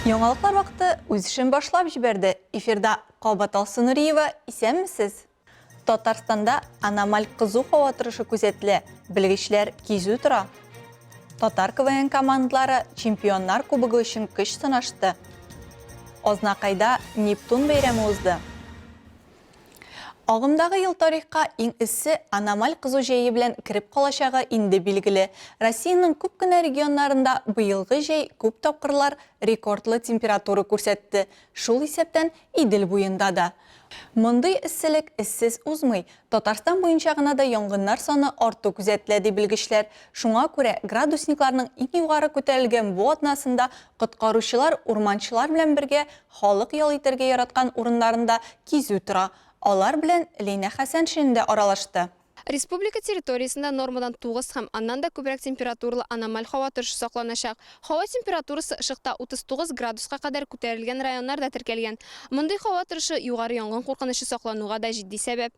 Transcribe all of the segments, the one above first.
Яңалыклар вакыты үз эшен башлап җибәрде. Эфирда кабат Алсу Нуриева. Исәнмесез! Татарстанда аномаль кызу һава торышы күзәтелә, белгечләр кизү тора. Татар КВН командалары Чемпионнар кубогы өчен көч сынашты. Азнакайда Нептун бәйрәме узды. Агымдагы ел тарихка иң эссе аномаль кызу җәе белән кереп калачагы инде билгеле. Россиянең күп кенә регионнарында быелгы җәй күп тапкырлар рекордлы температура күрсәтте, шул исәптән Идел буенда да. Мондый эсселек эзсез узмый. Татарстан буенча гына да янгыннар саны арту күзәтелә, ди белгечләр. Шуңа күрә градусникларның иң югары күтәрелгән бу атнасында коткаручылар урманчылар белән бергә Халык ял итәргә яраткан урыннарында кизү тора. Алар белән Линә Хәсәншин дә аралашты. Республика территориясендә нормадан 9 һәм аннан да күбрәк температуралы аномаль һава торышы сакланачак. Һава температурасы ышыкта 39 градуска кадәр күтәрелгән районнар да теркәлгән. Мондый һава торышы югары янгын куркынычы саклануга да җитди сәбәп.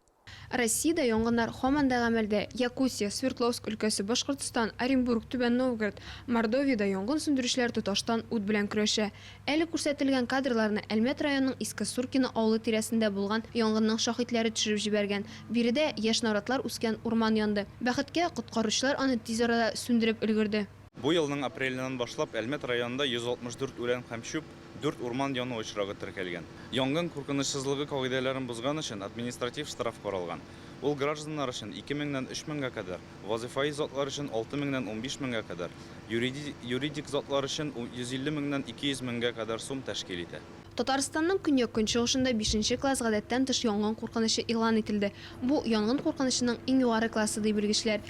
Россиядә янгыннар һаман да гамәлдә. Якутия, Свердловск өлкәсе, Башкортстан, Оренбург, Түбән Новгород, Мордовиядә янгын сүндерүчеләр тоташтан ут белән көрәшә. Әле күрсәтелгән кадрларны Әлмәт районының Иске Суркино авылы тирәсендә булган янгынның шаһитләре төшереп җибәргән. Биредә яшь наратлар үскән урман янды. Бәхеткә, коткаручылар аны тиз арада сүндереп өлгерде. Бу елның апреленнән башлап Әлмәт районында 164 үлән һәм чүп, дүрт урман яну очрагы теркәлгән. Янгын куркынычсызлыгы кагыйдәләрен бозган өчен административ штраф каралган. Ул гражданнар өчен ике меңнән өч меңгә кадәр, вазыйфаи затлар өчен алты меңнән 15 меңгә кадәр, юридик затлар өчен 150 меңнән 200 меңгә кадәр сум тәшкил итә. Татарстанның көньяк-көнчыгышында бишенче класс гадәттән тыш янгын куркынычы игълан ителде. Бу, янгын куркынычының иң югары классы, ди белгечләр.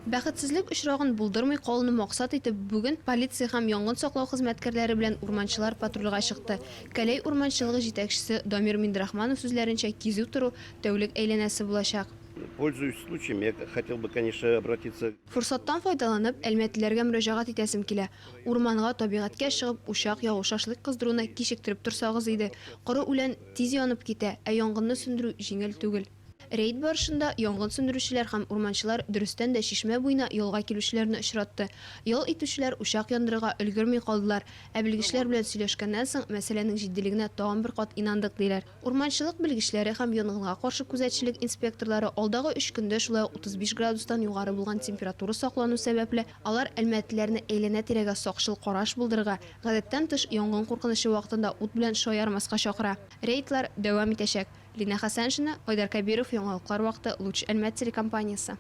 Бәхетсезлек очрагын булдырмый калуны максат итеп, бүген полиция һәм янгын саклау хезмәткәрләре белән урманчылар патрульгә чыкты. Кәләй урманчылыгы җитәкчесе Дамир Миндрахманов сүзләренчә, кизү тору тәүлек әйләнәсе булачак. Пользуясь случаем, я хотел бы, конечно, обратиться. Форсаттан файдаланып, әлмәтлеләргә мөрәҗәгать итәсем килә. Урманга, табигатькә чыгып, учак ягу, шашлык кыздыруны кичектереп торсагыз иде. Коры үлән тиз янып китә, ә янгынны сүндерү җиңел түгел. Рейд барышында янгын сүндерүчеләр һәм урманчылар дөрестән дә чишмә буена ялга килүчеләрне очратты. Ял итүчеләр учак яндырырга өлгерми калдылар, ә белгечләр белән сөйләшкәннән соң, мәсьәләнең җитдилегенә тагын бер кат инандык, диләр. Урманчылык белгечләре һәм янгынга каршы күзәтчелек инспекторлары алдагы өч көндә шулай ук 35 градустан югары булган температура саклану сәбәпле, алар әлмәтлеләрне әйләнә-тирәгә сакчыл караш булдырырга, гадәттән тыш янгын куркынычы вакытында ут белән шаярмаска чакыра. Рейдлар дәвам итәчәк. Линә Хәсәншина, Айдар Кәбиров, Яңалыклар вакыты, Луч Әлмәт телекомпаниясе.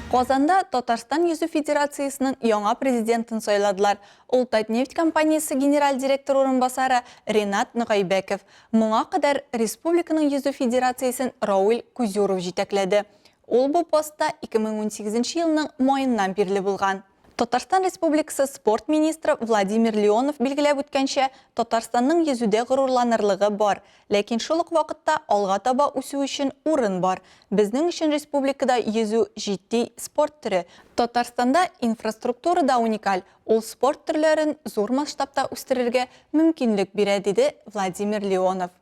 Казанда Татарстан йөзү федерациясенең яңа президентын сайладылар. Ул Татнефть компаниясе генераль директоры урынбасары Ренат Ногайбәков. Моңа кадәр республиканың йөзү федерациясен Рауил Кузюров җитәкләде. Ул бу постта 2018 елның маеннан бирле булган. Татарстан Республикасы спорт министры Владимир Леонов билгеләп үткәнчә, Татарстанның йөзүдә горурланырлыгы бар, ләкин шул ук вакытта алга таба үсү өчен урын бар. Безнең өчен республикада йөзү, җитди спорт төре. Татарстанда инфраструктура да уникаль, ул спорт төрләрен зур масштабта үстерергә мөмкинлек бирә, диде Владимир Леонов.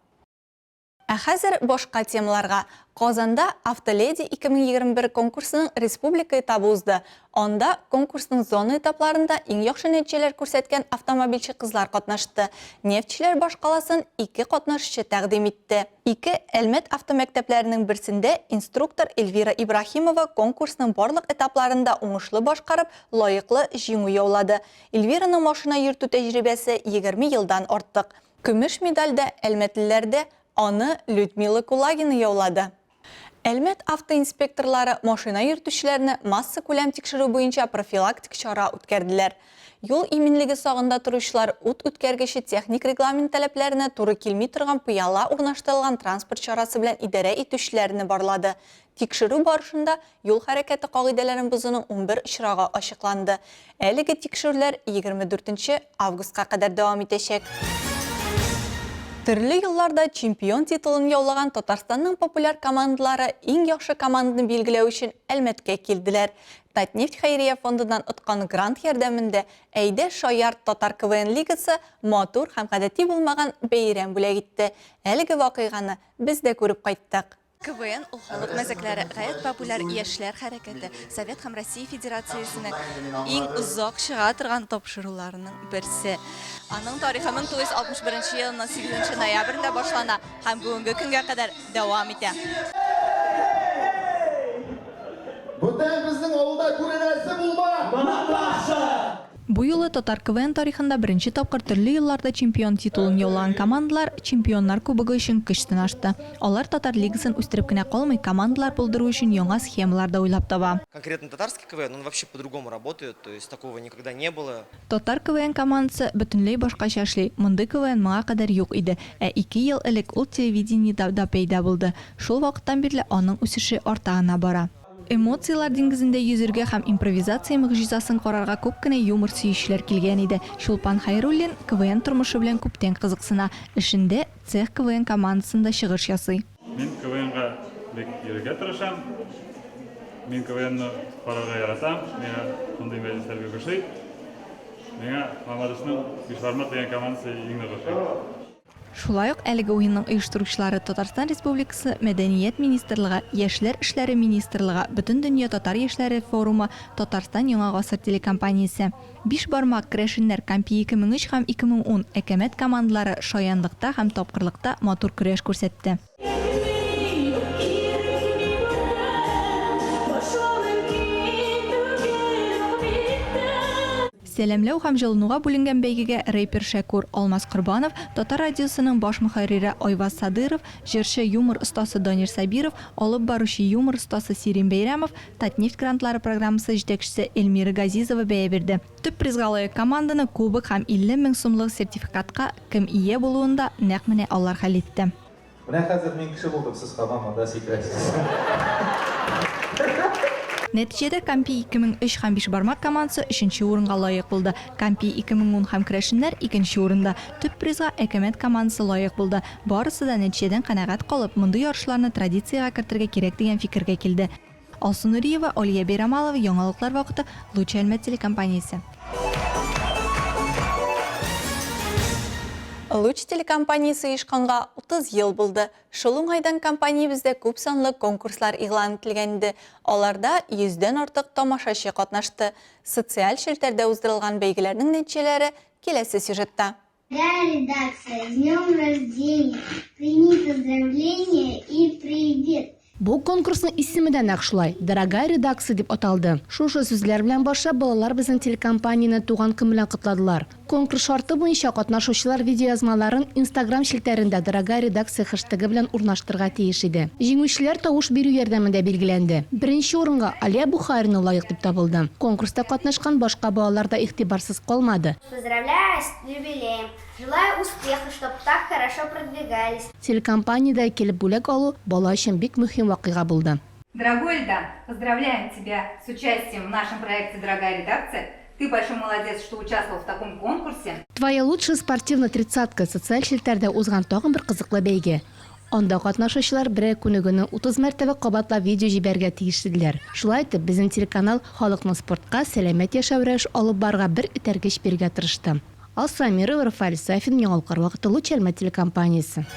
Ә хәзер башка темаларга. Казанда Автоледи 2021 конкурсының республика этабы узды. Анда конкурсның зона этапларында иң яхшы нәтиҗәләр күрсәткән автомобильче кызлар катнашты. Нефтьчеләр башкаласын ике катнашучы тәкъдим итте. Ике Әлмәт автомәктәпләренең берсендә инструктор Эльвира Ибраһимова конкурсның барлык этапларын да уңышлы башкарып, лаеклы җиңү яулады. Эльвираның машина йөртү тәҗрибәсе 20 елдан артык. Көмеш медаль дә әлмәтлеләрдә, аны Людмила Кулагина яулады. Әлмәт автоинспекторлары машина йөртүчеләрне массакүләм тикшерү буенча профилактик чара үткәрделәр. Юл иминлеге сагында торучылар ут үткәргече техник регламент таләпләренә туры килми торган пыяла урнаштырылган транспорт чарасы белән идарә итүчеләрне барлады. Тикшерү барышында юл хәрәкәте кагыйдәләрен бозуның 11 очрагы ачыкланды. Әлеге тикшерүләр 24 нче августка кадәр дәвам итәчәк. Төрле елларда чемпион титулын яулаган Татарстанның популяр командалары иң яхшы команданы билгеләү өчен Әлмәткә килделәр. Татнефть хәйрия фондыннан откан грант ярдәмендә Әйдә, шаярт татар КВН лигасы матур һәм гадәти булмаган бәйрәм бүләк итте. Әлеге вакыйганы без дә күреп кайттык. КВН ул халык мәзәкләре, гаять популяр яшьләр хәрәкәте, Совет һәм Россия Федерациясенең иң озак чыга торган тапшыруларының берсе. Аның тарихы 1961 елның 8 ноябрендә башлана һәм бүгенге көнгә кадәр дәвам итә. Бүтән безнең авылда күренәсе булма! Наташа! Бу юлы татар КВН тарихында беренче тапкыр төрле елларда чемпион титулын яулаган командалар Чемпионнар кубогы өчен көч сынашты. Алар татар лигасын үстереп кенә калмый, командалар булдыру өчен яңа схемалар да уйлап таба. Конкретно татарский КВН, он вообще по-другому работает, то есть такого никогда не было. Татар КВН командасы бөтенләй башкача эшли, мондый КВН моңа кадәр юк иде, ә ике ел элек ул телевидениедә да пәйда булды. Шул вакыттан бирле аның үсеше арта гына бара. Эмоцияләр диңгезендә йөзергә һәм импровизация могҗизасын карарга күп кенә юмор сөючеләр килгән иде. Чулпан Хәйруллин КВН тормышы белән күптән кызыксына, эшендә Цех КВН командасында чыгыш ясый. Мин КВНга бик йөрергә тырышам. Мин КВНны карарга яратам. Миңа мондый мәҗлесләр бик ошый. Миңа Мамадышның Бишбармак дигән командасы иң нык ошый. Шулай ук әлеге уенның оештыручылары Татарстан Республикасы Мәдәният министрлыгы, Яшьләр эшләре министрлыгы, Бөтендөнья татар яшьләре форумы, Татарстан Яңа гасыр телекомпаниясе. Биш бармак, Керәшеннәр, Кампи 2003 һәм 2010, Әкәмәт командалары шаянлыкта һәм тапкырлыкта матур көрәш күрсәтте. Сәламләү һәм җылынуга бүленгән бәйгегә рэпер Шәкүр, Алмаз Корбанов, Татар радиосының баш мөхәррире Айваз Садыров, җырчы, юмор остасы Данир Сабиров, алып баручы, юмор остасы Сирин Бәйрәмов, Татнефть грантлары программасы җитәкчесе Эльмира Газизова бәя бирде. Төп призга лаек команданы кубок һәм 50 мең сумлык сертификатка кем ия булуын да нәкъ менә алар хәл итте. Менә хәзер мин кеше булдым, сез һаман монда сикерәсез. Нәтиҗәдә Кампи 2003 һәм Бишбармак командасы өченче урынга лаек булды. Кампи 2010 һәм Керәшеннәр икенче урында. Төп призга Әкәмәт командасы лаек булды. Барысы да нәтиҗәдән канәгать калып, мондый ярышларны традициягә кертергә кирәк дигән фикергә килде. Алсу Нуриева, Алия Бәйрамалова, Яңалыклар вакыты, Луч Әлмәт телекомпаниясе. Луч телекомпаниясе оешканга 30 ел булды. Шул уңайдан компаниябездә күп санлы конкурслар игълан ителгән иде. Аларда йөздән артык тамашачы катнашты. Социаль челтәрдә уздырылган бәйгеләрнең нәтиҗәләре киләсе сюжетта. Дорогая редакция, с днем рождения! Прими поздравления и привет! Бу конкурсның исеме дә нәкъ шулай, Дорогая редакция дип аталды. Шушы сүзләр белән башлап, балалар безнең телекомпанияне туган көн белән котладылар. Конкурс шарты буенча, катнашучылар видеоязмаларын Инстаграм челтәрендә Дорогая редакция хэштегы белән урнаштырырга тиеш иде. Җиңүчеләр тавыш бирү ярдәмендә билгеләнде. Беренче урынга Алия Бухарина лаек дип табылды. Конкурста катнашкан башка балалар да игътибарсыз калмады. Поздравляю с юбилеем! Желаю успеха, чтоб так хорошо продвигались. Телекомпаниядә килеп бүләк алу бала өчен бик мөһим вакыйга булды. Дорогой Эльдан, поздравляем тебя с участием в нашем проекте Дорогая редакция. Ты большой молодец, что участвовал в таком конкурсе. Твоя лучшая спортивная тридцатка социаль челтәрдә узган тагын бер кызыклы бәйге. Анда катнашучылар берәр күнегүне 30 мәртәбә кабатлап видео җибәрергә тиеш иделәр. Шулай итеп, безнең телеканал халыкның спортка, сәламәт яшәү рәвеше алып барырга бер этәргеч бирергә тырышты. Алсу Әмирова, Рафаэль Сафин, Яңалыклар вакыты, Луч Әлмәт телекомпаниясе.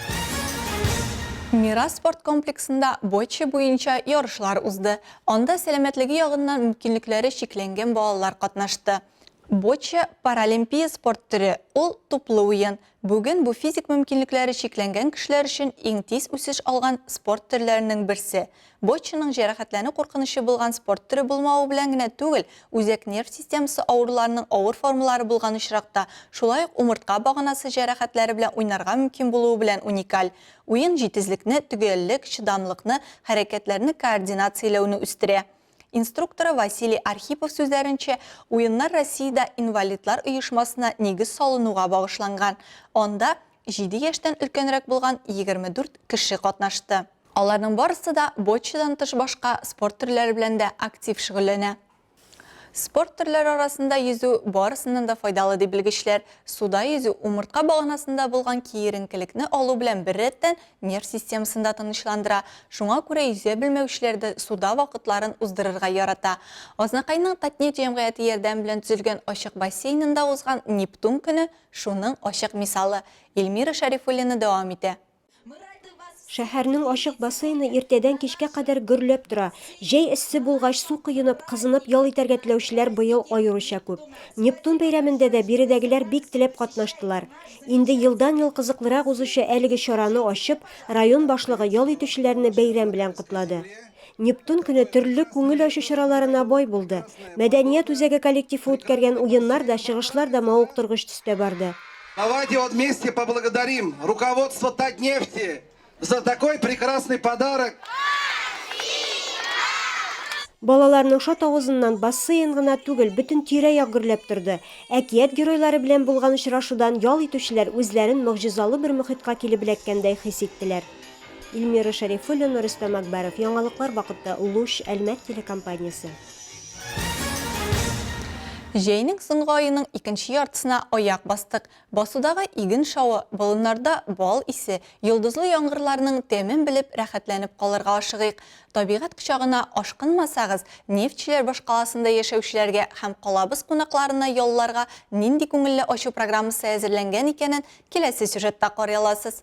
Мирас спорт комплексында бочча буенча ярышлар узды. Анда сәламәтлеге ягыннан мөмкинлекләре чикләнгән балалар катнашты. Бочча, паралимпия спорт төре, ул туплы уен. Бүген бу физик мөмкинлекләре чикләнгән кешеләр өчен иң тиз үсеш алган спорт төрләренең берсе. Боччаның җәрәхәтләнү куркынычы булган спорт төре булмавы белән генә түгел, үзәк нерв системасы авыруларының авыр формалары булган очракта, шулай ук умыртка баганасы җәрәхәтләре белән уйнарга мөмкин булуы белән уникаль. Уен җитезлекне, төгәллек, чыдамлыкны, хәрәкәтләрне координацияләүне үстерә. Инструкторы Василий Архипов сүзләренчә, уеннар Россиядә инвалидлар оешмасына нигез салынуга багышланган. Анда җиде яшьтән өлкәнрәк булган 24 кеше катнашты. Аларның барысы да боччадан тыш башка спорт төрләре белән дә актив шөгыльләнә. Спорт төрләре арасында йөзү барысыннан да файдалы, ди белгечләр. Суда йөзү умыртка баганасында булган киеренкелекне алу белән беррәттән нерв системасын да тынычландыра. Шуңа күрә йөзә белмәүчеләр дә суда вакытларын уздырырга ярата. Азнакайның Татнефть җәмгыяте ярдәме белән төзелгән ачык бассейнында узган Нептун көне шуның ачык мисалы. Эльмира Шәрифуллина дәвам итә. Шәһәрнең ачык бассейны иртәдән кичкә кадәр гөрләп тора. Җәй эссе булгач, су коенып, кызынып ял итәргә теләүчеләр быел аеруча күп. Нептун бәйрәмендә дә биредәгеләр бик теләп катнаштылар. Инде елдан-ел кызыклырак узучы әлеге чараны ачып, район башлыгы ял итүчеләрне бәйрәм белән котлады. Нептун көне төрле күңел ачу чараларына бай булды. Мәдәният үзәге коллективы үткәргән уеннар да, чыгышлар да мавыктыргыч төстә барды. Давайте вот вместе поблагодарим руководство Татнефти за такой прекрасный подарок. Балаларның шат авызыннан бассейн гына түгел, бөтен тирә-як гөрләп торды. Әкият геройлары белән булган очрашудан ял итүчеләр үзләрен могҗизалы бер мохитка килеп эләккәндәй хис иттеләр. Илмира Шәрифуллина, Рөстәм Әкбәров, Яңалыклар вакыты, Луч, Әлмәт телекомпаниясе. Җәйнең соңгы аеның икенче яртысына аяк бастык. Басудагы иген шавы, болыннарда бал исе, йолдызлы яңгырларның тәмен белеп рәхәтләнеп калырга ашыгыйк. Табигать кочагына ашкынмасагыз, нефтьчеләр башкаласында яшәүчеләргә һәм калабыз кунакларына ялларга нинди күңелле ачу программасы әзерләнгән икәнен киләсе сюжетта карый аласыз.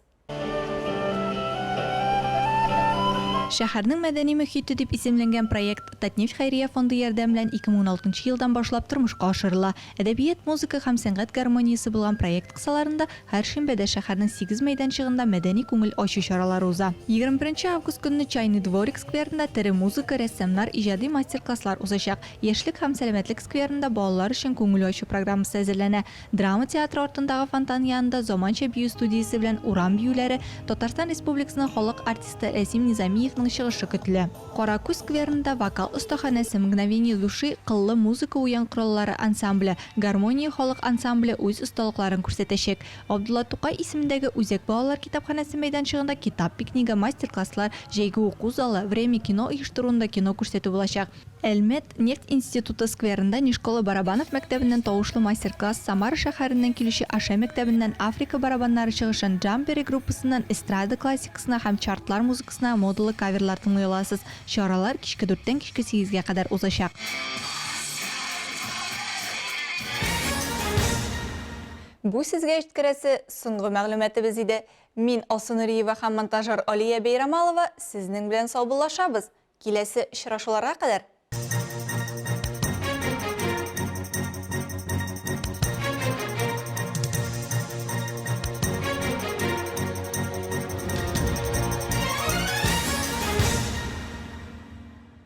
Шәһәрнең мәдәни мөхите дип исемләнгән проект Татнефть хәйрия фонды ярдәме белән 2016 елдан башлап тормышка ашырыла. Әдәбият, музыка һәм сәнгать гармониясе булган проект кысаларында һәр шимбәдә шәһәрнең сигез мәйданчыгында мәдәни күңел ачу чаралары уза. 21 нче август көнне Чайный дворик скверында тере музыка, рәссамнар, иҗади мастер-класслар узачак. Яшьлек һәм сәламәтлек скверында балалар өчен күңел ачу программасы әзерләнә. Драма театры артындагы фонтан янында заманча бию студиясе белән урам биюләре, Татарстан Республикасының халык артисты Рәсим Низамиевның чыгышы көтелә. Каракүз скверында вокал остаханәсе Мгновение души кыллы музыка уен кораллары ансамбле, Гармония халык ансамбле үз осталыкларын күрсәтәчәк. Габдулла Тукай исемендәге Үзәк балалар китапханәсе мәйданчыгында китап пикнигы, мастер-класслар, җәйге уку залы, Время кино оештыруында кино күрсәтү булачак. Әлмәт нефть институты скверында Нишколы Барабанов мәктәбеннән тавышлы мастер-класс, Самара шәһәреннән килүче Аше мәктәбеннән Африка барабаннары чыгышын, Джамбери группасыннан эстрада классикасына һәм чартлар музыкасына модалы каверлар тыңлый аласыз. Чаралар кичке дүрттән кичке сигезгә кадәр узачак. Бу сезгә җиткерәсе соңгы мәгълүматыбыз иде. Мин, Алсу Нуриева һәм монтажер Алия Бәйрамалова сезнең белән саубуллашабыз. Киләсе очрашуларга кадәр!